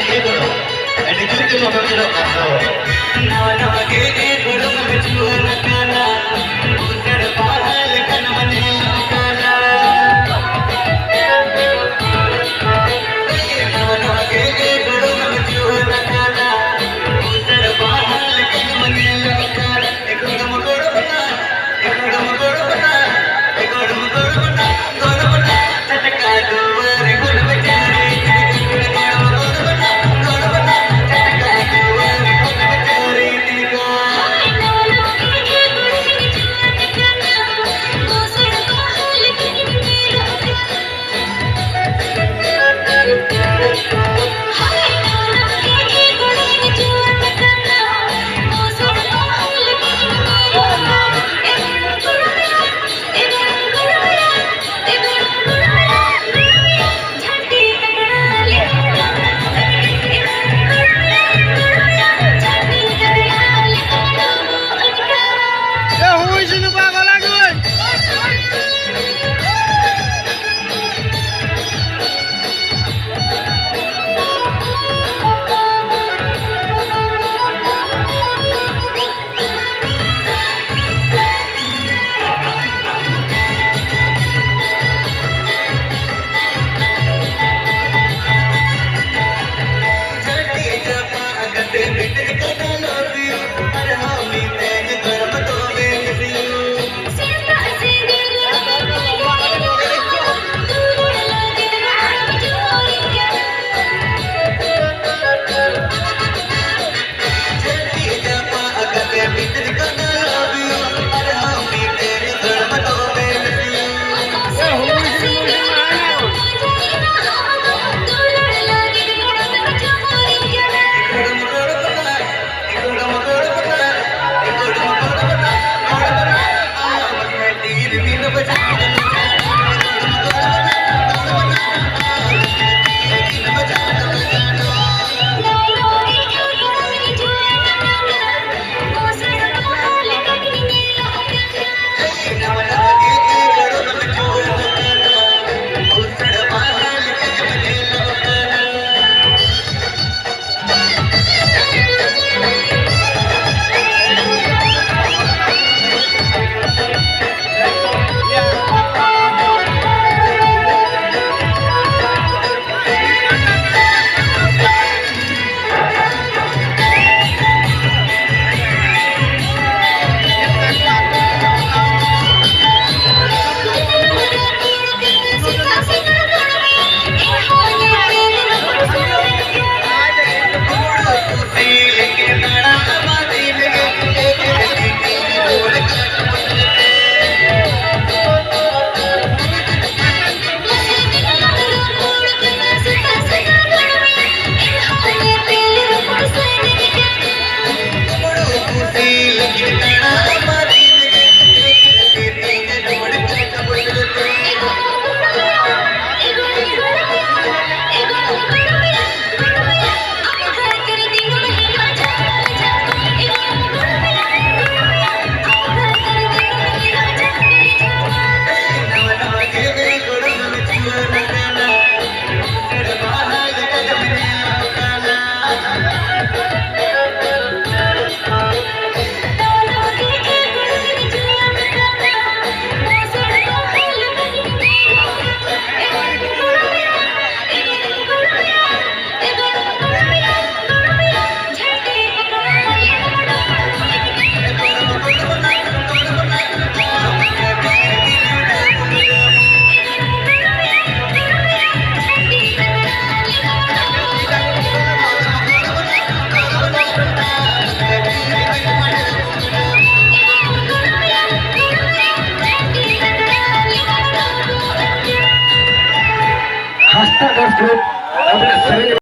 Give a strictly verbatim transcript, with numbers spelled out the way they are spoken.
ᱟᱹᱰᱤ ᱡᱳᱨ ᱜᱮ ᱵᱚᱛᱚᱨ ᱧᱮᱞᱚᱜ ᱠᱟᱱ ᱫᱚ᱾ ᱱᱟᱣᱟ ᱱᱟᱣᱟ ᱜᱮ ᱜᱚᱲᱚᱢ ᱡᱩᱣᱟᱹᱱ ᱟᱠᱟᱱᱟ, ᱩᱥᱟᱹᱨ ᱯᱟᱲᱦᱟᱣ ᱞᱮᱠᱟᱱ ᱢᱟᱱᱮ ᱧᱮᱞᱚᱜ ᱠᱟᱱᱟ᱾ ᱱᱟᱣᱟ ᱱᱟᱣᱟ ᱜᱮ ᱜᱚᱲᱚᱢ ᱡᱩᱣᱟᱹᱱ ᱟᱠᱟᱱᱟ, ᱩᱥᱟᱹᱨ ᱯᱟᱲᱦᱟᱣ ᱞᱮᱠᱟᱱ ᱢᱟᱱᱮ ᱧᱮᱞᱚᱜ ᱠᱟᱱᱟ᱾ ᱮ ᱜᱚᱲᱚᱢ ᱜᱚᱲᱚᱢ ᱱᱟ, ᱮ ᱜᱚᱲᱚᱢ ᱜᱚᱲᱚᱢ ᱱᱟ, ᱮ ᱜᱚᱲᱚᱢ ᱜᱚᱲᱚᱢ ᱱᱟ, ᱜᱚᱲᱚᱢ ᱱᱟ, ᱪᱷᱟᱴᱠᱟ ᱫᱩᱣᱟᱹᱨ ᱜᱩᱞ ᱵᱮᱪᱟᱨᱤ, ᱮ ᱜᱚᱲᱚᱢ ᱜᱚᱲᱚᱢ ᱱᱟ, ᱜᱚᱲᱚᱢ ᱱᱟ, ᱪᱷᱟᱴᱠᱟ ᱫᱩᱣᱟᱹᱨ ᱜᱩᱞ ᱵᱮᱪᱟᱨᱤ ᱛᱤᱜᱟ᱾ ᱫᱟᱥ ᱜᱨᱩᱯ ᱟᱵᱚ ᱥᱮᱨᱮᱧ